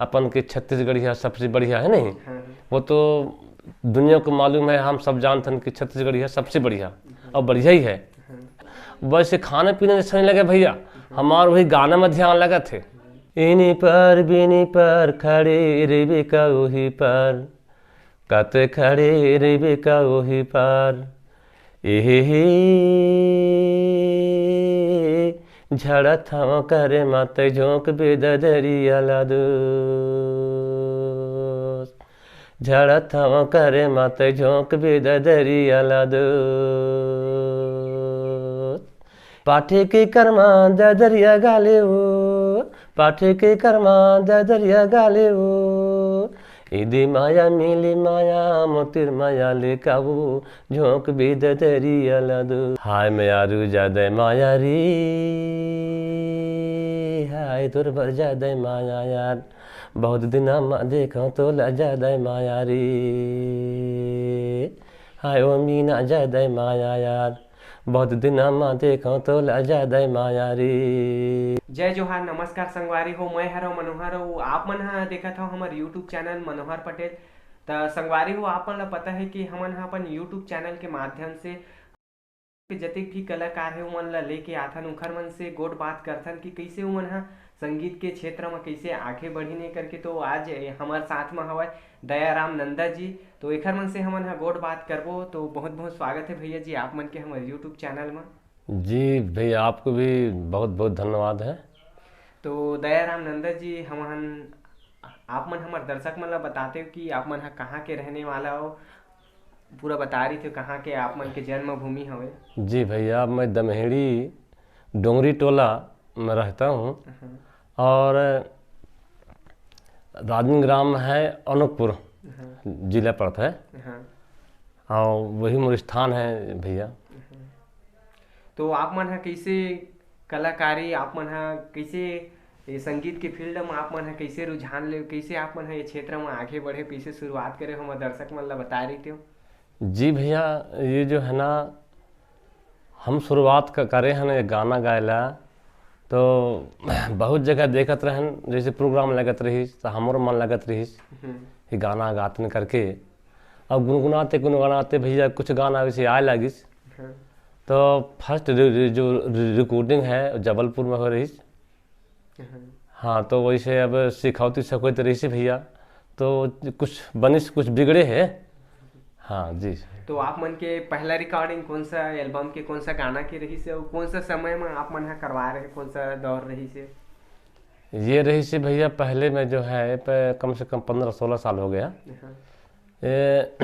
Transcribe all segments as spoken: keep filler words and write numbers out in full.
अपन के छत्तीसगढ़िया सबसे बढ़िया है, नहीं? हाँ। वो तो दुनिया को मालूम है, हम सब जानथन कि छत्तीसगढ़िया सबसे बढ़िया, और बढ़िया ही है। हाँ। वैसे खाने पीने जैसा नहीं लगे भैया, हमार वही गाना में ध्यान लगत है। इनी पर बिनी पर खड़े रेबे का वही पर, कते खड़े रेबे का वही पर। एहे हे, झड़त हव करे मत झोंक बे ददरिया ला दोस्त। झड़त हव करे मत झोंक बे ददरिया ला दोस्त। पाठे के कर्मा ददरिया गाले ओ, पाठे के कर्मा ददरिया गाले ओ। इदी माया मिली माया मोतिर माया ले काबू, झोंक बे ददरिया ला दो। हाय मयारू जादे माया रे, हाय तोर बर जादे माया यार। बहुत दिना मा देखो तोला जादे माया रे, हाय ओ मीना जादे माया यार। बहुत दिना मा देखो तोला जादे माया रे। जय जोहार, नमस्कार संगवारी हो, मैं हरव मनोहर हो। आप मन ह देखत हव हमर YouTube चैनल मनोहर पटेल। त संगवारी हो, आप मन ला पता है कि हमन ह अपन YouTube चैनल के माध्यम से जतेक भी कलाकार हे, उमन ला लेके आथन, उखर मन से गोठ बात करथन कि कइसे उमन ह संगीत के क्षेत्र म कइसे आगे बढ़िन हे करके। तो आज ए, हमर साथ म हवय दयाराम नंदा जी, तो एखर मन से हमन ह गोठ बात करबो। तो बहुत बहुत स्वागत है भैया जी आप मन के हमर YouTube चैनल म। जी भैया, आपको भी बहुत बहुत धन्यवाद है। तो दयाराम नंदा जी, हमन, आप मन हमर दर्शक मन ला बताते हो कि आप मन ह कहाँ के रहने वाला हो, पूरा बता रही थे कहाँ के आप मन के जन्मभूमि हवे। जी भैया, मैं दमहेड़ी डोंगरी टोला में रहता हूँ हाँ। और राजनंदगांव है, अनूपपुर हाँ। जिला पड़ता है हाँ। और वही मोर स्थान है भैया। हाँ। तो आप मन ह कइसे कलाकारी, आप मन ह कइसे ये संगीत के फील्ड म आप मन ह कइसे रुझान ले, कइसे आप मन ह ये क्षेत्र म आगे बढ़े, कइसे शुरुआत करे, हमर दर्शक मन ला बताए रहितेव। जी भैया, ये जो है ना, हम शुरुआत क-, करे हन ये गाना गाए ला, तो बहुत जगह देखत रहन, जैसे प्रोग्राम लगत रहिस, तो हमरो मन लगत रहिस हम्म। कि गाना गातन करके। अब गुनगुनाते गुनगुनाते भैया कुछ गाना वैसे आए लागिस। हाँ। तो फर्स्ट रि-, रि-, जो रि-, रिकॉर्डिंग है, जबलपुर में हो रहिस। हाँ। हाँ, तो वैसे अब सिखौती सखौती रहिस भैया, तो कुछ बनिस, कुछ बिगड़े है। हाँ जी। तो आप मन के पहला रिकॉर्डिंग कौन सा एल्बम के, कौन सा गाना के रहिस हे, और कौन सा समय में आप मन ह करवा रहे, कौन सा दौर रहिस हे? ये रहिस हे भैया, पहले में जो है, प-, कम से कम पन्द्रह सोलह साल हो गया। हाँ। ए,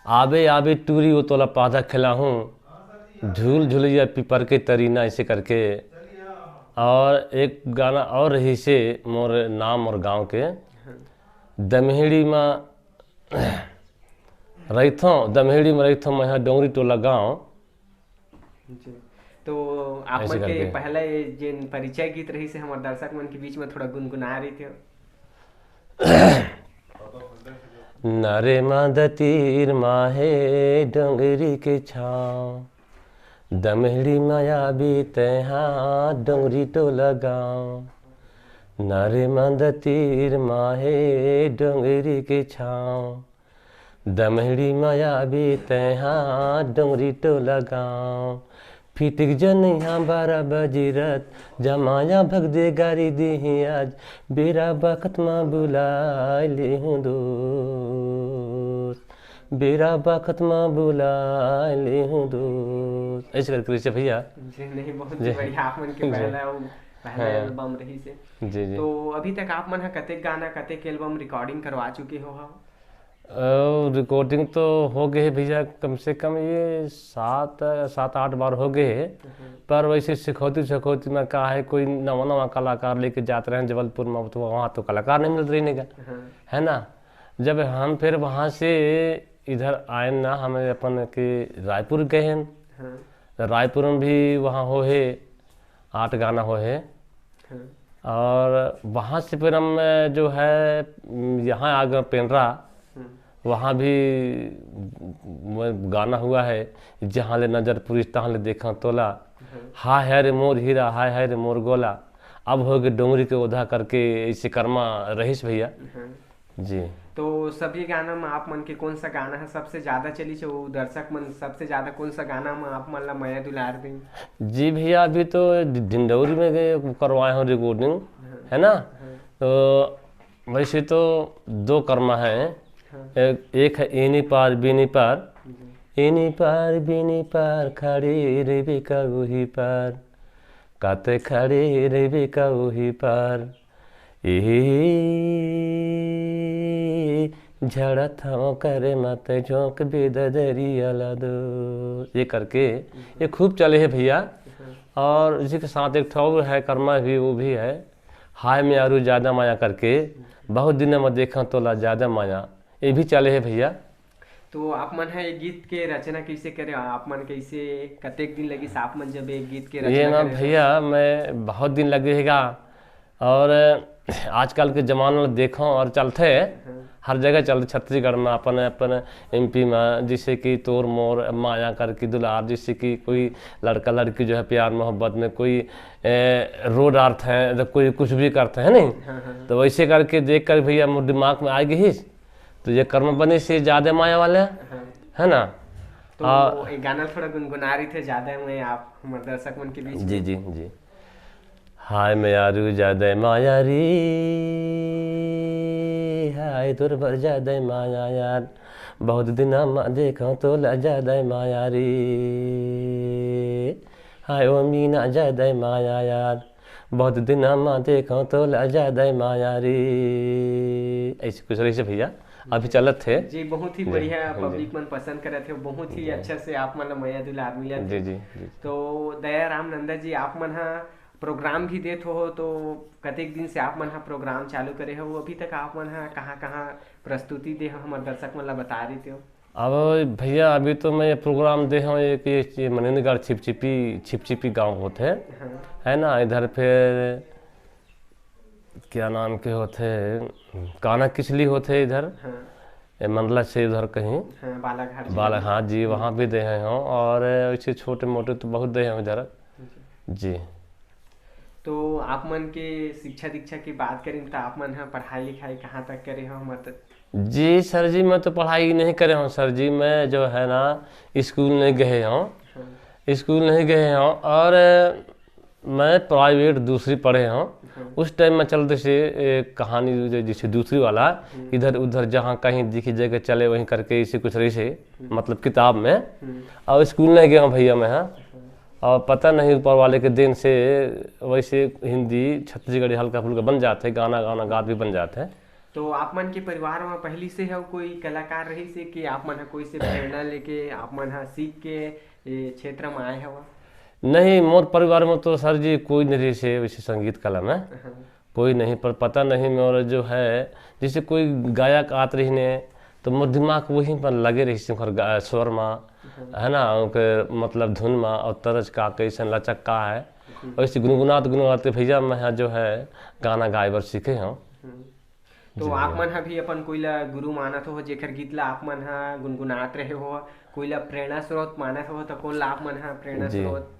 आबे आबे टूरी वो तोला पादा खिलाहूँ, झूल झुलैया पीपर के तरी ना, ऐसे करके। और एक गाना और रहिस हे, मोर नाम और गाँव के, दमहेड़ी मा रहिथों, दमहेड़ी मा रहिथों, मैं हा डोंगरी टोला गाँव। जी। तो आप ऐसे मन के करके। पहला ये जेन परिचय गीत रहिस हे, हमर दर्शक मन के बीच में थोड़ा गुनगुना रही थे। नरे मांदा तीर मा हे डोंगरी के छाँव, दमहेड़ी माया बीते हा डोंगरी टोला गाँव। नरे मांदा तीर मा हे डोंगरी के छाँव, दमहेड़ी माया बीते हा डोंगरी टोला गाँव। फिटिक जनैहा बारह बजी रात, जमाया भग दे गारी दीही आज, बेरा बखत मा बुलाए लेहूँ दोस्त, बेरा बखत मा बुलाए लेहूँ दोस्त। ऐसे करके रहिस हे भैया। जी, नहीं, बहुत ही जी। बढ़िया, आप मन के जी। पहला वो, पहला हाँ। एल्बम रहिस हे। जी, जी। तो अभी तक आप मन ह कतेक गाना, कतेक एल्बम रिकॉर्डिंग करवा चुके हो? अ, रिकॉर्डिंग तो हो गए हे भैया, कम से कम ये सात, सात आठ बार हो गए हे। हम्म। पर वैसे सिखौती, सिखौती में का है, कोई नवा, नवा कलाकार लेके जात रहे हैं जबलपुर में, तो वहाँ तो कलाकार नहीं मिलत रही का, हाँ। है ना? जब हम फिर वहाँ से इधर आए ना, हमें अपन के रायपुर गए हैं। हाँ। तो रायपुर में भी वहाँ हो हे, आठ गाना हो हे। हाँ। और वहाँ से फिर हम, जो है, यहाँ आ गए पेंड्रा। हम्म। वहाँ भी वो गाना हुआ है, "जहाँ ले नजर पुरिस तहाँ ले देखा तोला।" हाँ। "हाय हाय रे मोर हीरा, हाय हाय रे मोर गोला, अब होगे डोंगरी के ओधा करके ऐसे करमा रहिस भैया। हाँ। जी। तो सभी गाना में आप मन के कौन सा गाना है सबसे ज्यादा चलिस, वो दर्शक मन सबसे ज्यादा कौन सा गाना में आप मन ला मया दुलार दें? जी भैया, अभी तो डि-, डिंडौरी में गए, करवाए हो रिकॉर्डिंग, हाँ। है ना? हाँ। तो वैसे तो दो कर्मा है। हाँ। एक, एक है एनी पार बीनी पार। जी। एनी पार बीनी पार, खड़े रेबे का वही पार, काते खड़े रेबे का वही पार। ए झड़त हव करे मत झोंक बेददरिया ला दो, ये करके ये खूब चले है भैया। हाँ। और इसी के साथ एक ठो और है कर्मा भी, वो भी है, हाय मेयारू ज्यादा माया करके, बहुत दिन में देखा तोला ज्यादा माया, ये भी चले है भैया। तो आप मन है ये गीत के रचना कैसे करे, आप मन कैसे, कतेक दिन लगिस आप मन जब एक गीत के रचना ये ना करे? भैया, मैं बहुत दिन लगे हैगा। और आजकल के जमाना ला देखो और चलते, हाँ। हर जगह चलते, छत्तीसगढ़ में अपन अपन एमपी में, जैसे कि तोर मोर माया करके दुलार, जैसे कि कोई लड़का लड़की जो है प्यार मोहब्बत में कोई ए, रो डारते हैं, तो कोई कुछ भी करते हैं, नहीं? हाँ, हाँ, हाँ। तो वैसे करके देख कर भैया मोर दिमाग में आ गई, तो ये कर्म बने से ज्यादा माया वाले, हाँ। है ना? तो आ- ये गाना थोड़ा गुनगुना रही थे ज्यादा, मैं आप हमारे दर्शक मन के बीच जी जी जी। हाय मेयारू ज्यादा माया री, हाय तोर बर ज्यादा माया यार, बहुत दिन में देखा तोला ज्यादा माया री, हाय ओ मीना ज्यादा माया यार, बहुत दिन में देखा तोला ज्यादा माया री। ऐसे कुछ रही से भैया, अभी चलत थे। जी, बहुत ही जी, बढ़िया, हाँ जी। पब्लिक मन पसंद करत हे, बहुत ही अच्छा से आप मन ला मया दुलार मिलत जी हे। जी जी। तो दयाराम नंदा जी, आप मन हा प्रोग्राम भी देत हो, तो कतेक दिन से आप मन हा प्रोग्राम चालू करे हो, अभी तक आप मन हा कहाँ कहाँ प्रस्तुति दे हो, हमर दर्शक मन ला बता देते हो? अब भैया, अभी तो मैं ये प्रोग्राम दे हूँ एक, ये, ये मनिंदगढ़ छिपछिपी, छिपछिपी गांव होते, हाँ। है ना? इधर फिर क्या नाम के होते, काना किचली होते इधर, हाँ। ये मंडला से उधर कहीं, हाँ, बालाघाट जिला बाला में। हाँ जी, वहाँ भी दे हैं हम, और ऐसे छोटे मोटे तो बहुत दे हैं इधर। जी। तो आप मन के शिक्षा दीक्षा की बात करें तो आप मन हा पढ़ाई लिखाई कहाँ तक करे हो, मतलब? जी सर जी, मैं तो पढ़ाई नहीं करे हूँ सर जी, मैं जो है ना, स्कूल नहीं गए हूँ, हाँ। स्कूल नहीं गए हूँ, और मैं प्राइवेट दूसरी पढ़े हूँ। हाँ। उस टाइम में चलते से एक कहानी जो जैसे दूसरी वाला, हम्म। इधर उधर जहाँ कहीं दिखी जगह चले वहीं करके इसी कुछ रही से, हम्म। मतलब किताब में, हम्म। और स्कूल नहीं गया हूँ भैया मैं, हाँ। हाँ। और पता नहीं ऊपर वाले के देन से वैसे हिंदी छत्तीसगढ़ी हल्का फुल्का बन जाते, गाना गाना गात भी बन जाते हैं। तो आप मन के परिवार में पहली से है कोई कलाकार रही से कि आप मन हा कोई से प्रेरणा लेके आप मन हा सीख के ये क्षेत्र में आए हवा? नहीं, मोर परिवार में तो सर जी कोई नहीं रही से वैसे संगीत कला में, हाँ। कोई नहीं। पर पता नहीं, मोर जो है, जैसे कोई गायक आत रही ने, तो मोर दिमाग वहीं पर लगे रही से, ओकर गा-, स्वर में, हाँ। है ना, ओकर मतलब धुन में, और तरज का कैसन लचक का है, हम्म। वैसे गुनगुनात गुनगुनाते भैया मैं यहाँ जो है गाना गाए बर सीखे हूँ। हम्म। तो जी आप भैया। मन हा भी अपन कोई ला गुरु मानत हो, जेकर गीत ला आप मन हा गुनगुनात रहे हो, कोई ला प्रेरणा स्रोत मानत हो, तो कौन ला आप मन हा प्रेरणा जी। स्रोत?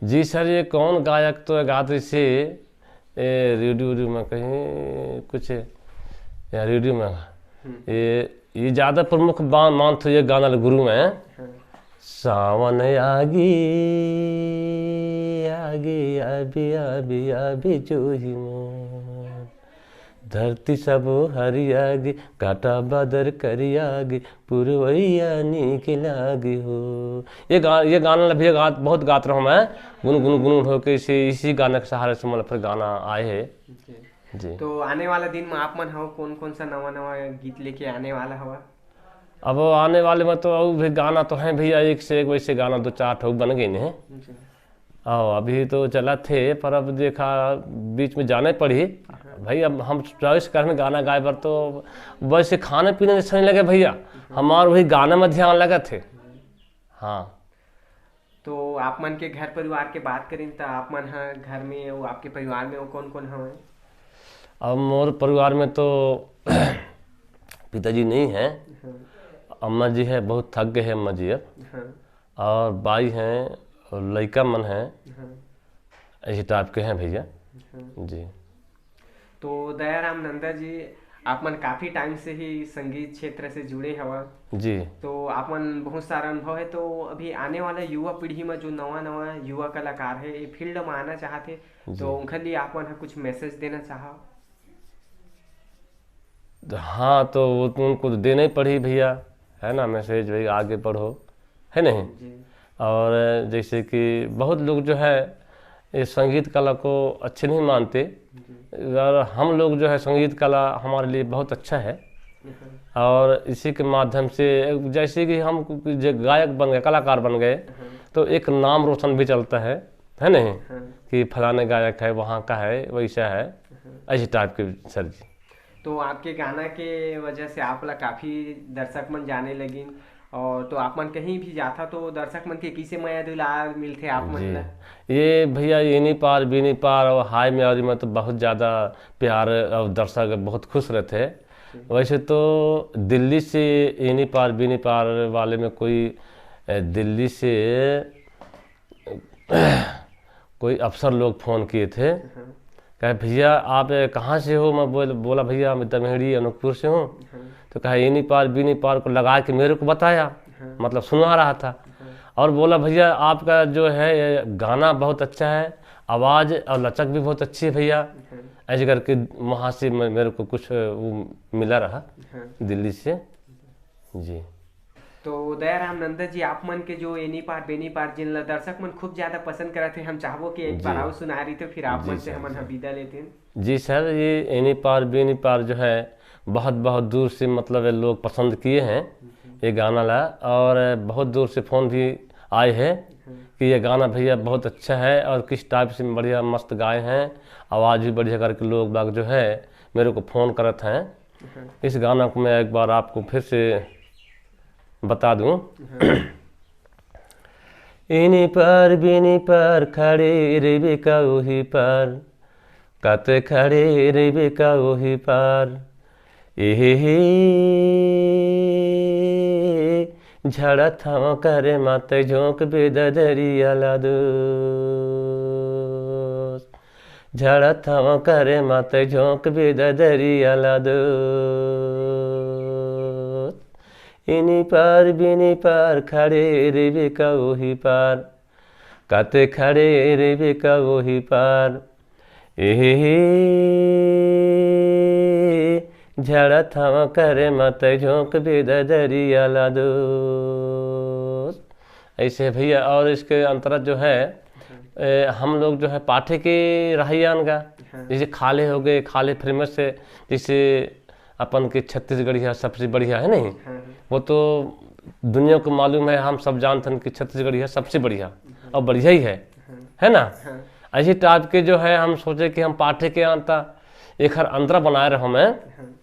जी सर, ये कौन गायक तो गात रही से, ए, रेडियो, रेडियो में कहीं कुछ, या रेडियो में, हम्म। ये, ये ज्यादा प्रमुख बा-, मानत हो ये गाना ल गुरु में। हाँ। सावन आगी, आगी, आबी, आबी, आबी जोही मोर। धरती सब हरियागी, घाटा बादर करियागी, पुरवैया नीक लागी हो। ये गा-, ये गाना ल भी गात, बहुत गात रहूँ मैं, गुन गुन गुन होके इसी, इसी गाने के सहारे से मतलब फिर गाना आए है। जी। जी। तो आने वाला दिन में आप मन हो कौन कौन सा नवा नवा गीत लेके आने वाला हवा? अब आने वाले में तो और भी गाना तो है भैया, एक से एक वैसे गाना दो चार ठो बन गए हैं। जी। आओ, अभी तो चला थे, पर अब देखा बीच में जाने पड़ी। भाई, अब हम चॉइस करने गाना गाए बर तो वैसे खाने पीने जैसे नहीं लगे भैया, हमार वही गाने में ध्यान लगा थे। हाँ। तो आप मन के घर परिवार के बात करें तो आप मन हा घर में वो आपके परिवार में वो कौन कौन हवे? अब मोर परिवार में तो पिताजी नहीं है, हाँ। अम्मा जी है, बहुत थक गए हैं अम्मा जी अब, हाँ। और बाई हैं और लइका मन हैं, हाँ। ऐसे टाइप के हैं भैया। जी। तो दयाराम नंदा जी, आप मन काफी टाइम से ही संगीत क्षेत्र से जुड़े हवा। जी। तो आप मन बहुत सारा अनुभव है, तो अभी आने वाला युवा पीढ़ी में जो नवा नवा युवा कलाकार है, ये फील्ड में आना चाहते, जी। तो उनके लिए आप मन ह कुछ मैसेज देना चाहो? हाँ, तो वो तो उनको तो देना ही पड़ी भैया, है ना, मैसेज, भाई आगे बढ़ो, है नहीं? जी। और जैसे कि बहुत लोग जो है इस संगीत कला को अच्छे नहीं मानते, जी। और हम लोग जो है संगीत कला हमारे लिए बहुत अच्छा है। हाँ। और इसी के माध्यम से जैसे कि हम जो गायक बन गए, कलाकार बन गए, हाँ। तो एक नाम रोशन भी चलता है, है नहीं? हाँ। कि फलाने गायक है, वहाँ का है, वैसा है, हाँ। ऐसे टाइप के सर जी। तो आपके गाना के वजह से आप ला काफी दर्शक मन जाने लगिन, और तो आप मन कहीं भी जाथा तो दर्शक मन के किसे मया दुलार मिलथे आप मन जी। ला? ये भैया एनी पार बीनी पार और हाय म्यावरी में तो बहुत ज़्यादा प्यार और दर्शक बहुत खुश रहते हैं। जी। वैसे तो दिल्ली से एनी पार बीनी पार वाले में कोई, ए, दिल्ली से कोई अफसर लोग फ़ोन किए थे, हाँ। कहे, "भैया, आप, ए, कहाँ से हो?" मैं बोल-, बोला, "भैया, मैं दमेहड़ी अनूपपुर से हूँ।" हाँ। तो कहा, "एनी पार बीनी पार" को लगा के मेरे को बताया, हाँ। मतलब सुना रहा था। हाँ। और बोला, "भैया, आपका जो है ये गाना बहुत अच्छा है, आवाज़ और लचक भी बहुत अच्छी है भैया।" हाँ। ऐसे करके वहाँ से मैं, मेरे को कुछ, ए, वो मिला रहा हाँ। दिल्ली से। जी। तो दयाराम नंदा जी, आप मन के जो एनी पार बेनी पार, जिन ला दर्शक मन खूब ज्यादा पसंद करत हे, हम चाहबो कि एक जी। बार अउ सुना रही, तो फिर आप जी मन से सर, हमन जी। ह विदा लेते हैं। जी सर, ये एनी पार बेनी पार जो है, बहुत बहुत दूर से, मतलब, ये लोग पसंद किए हैं जी। ये गाना ला, और बहुत दूर से फ़ोन भी आए हैं हाँ। कि ये गाना भैया बहुत अच्छा है और किस टाइप से बढ़िया मस्त गाए हैं, आवाज़ भी बढ़िया करके लोग बाग जो है मेरे को फ़ोन करत हैं। हाँ। इस गाना को मैं एक बार आपको फिर से बता दूं। हाँ। इनी पार बिनी पार खड़े रहिबे का ओही पार, कते खड़े रहिबे का ओही पार। एहे हे, झड़त हवं करे मत झोंक बे ददरिया ला दोस्त। झड़त हवं करे मत झोंक बे ददरिया ला दोस्त। इनी पार बिनी पार खड़े रहिबे का ओही पार, कते खड़े रहिबे का ओही पार। एहे हे, झड़त हवं करे मत झोंक बे ददरिया ला दोस्त। ऐसे भैया, और इसके अंतर्गत जो है, ए, हम लोग जो है पाठे के रहियान गा, हाँ। जैसे खाले हो गए, खाले फेमस है, जैसे अपन के छत्तीसगढ़िया सबसे बढ़िया है नहीं? हाँ, हाँ। वो तो दुनिया को मालूम है, हम सब जानते हैं कि छत्तीसगढ़िया सबसे बढ़िया, हाँ। और बढ़िया ही है, हाँ। है ना? हाँ। ऐसी टाइप के जो है हम सोचे कि हम पाठे के अंता एक हर अंतरा बनाए रहो मैं। हाँ।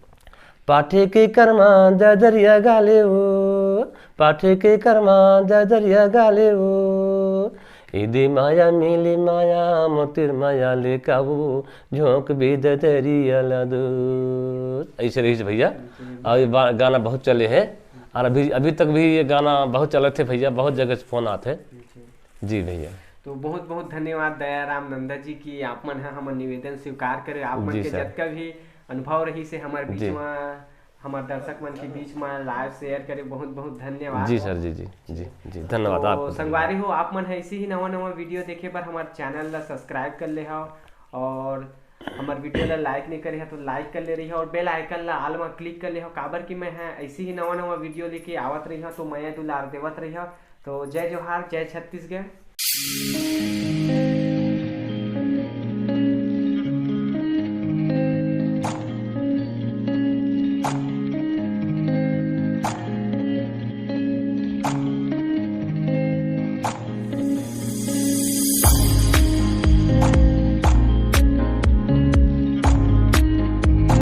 पाठे के कर्मा ददरिया गाले ओ, पाठे के कर्मा ददरिया गाले ओ, इदी माया मिली माया मोतिर माया ले काबू झोंक बे ददरिया ला दोस्त। ऐसे रही भैया। और ये बा-, गाना बहुत चले है और अभी, अभी तक भी ये गाना बहुत चलत है भैया, बहुत जगह से फ़ोन आत है। जी। जी भैया। तो बहुत बहुत धन्यवाद दयाराम नंदा जी कि आप मन ह हमर निवेदन स्वीकार करे। आप मन जी के सर। जतका भी अनुभव रही से हमर बीच जी। में हमर दर्शक मन के बीच में लाइव शेयर करे, बहुत बहुत धन्यवाद। जी सर, जी, जी, जी, जी, धन्यवाद तो आपको। संगवारी हो, आप मन ह ऐसे ही नवा नवा वीडियो देखे बर हमर चैनल ला सब्सक्राइब कर ले हव और हमर वीडियो ला लाइक नहीं करे हव तो लाइक कर ले रही हव और बेल आइकन ला ऑल में क्लिक कर ले हव, काबर कि मैं ह ऐसे ही नवा नवा वीडियो लेके आवत रही हव, तो मया दुलार देवत रही हव। तो जय जोहार, जय छत्तीसगढ़।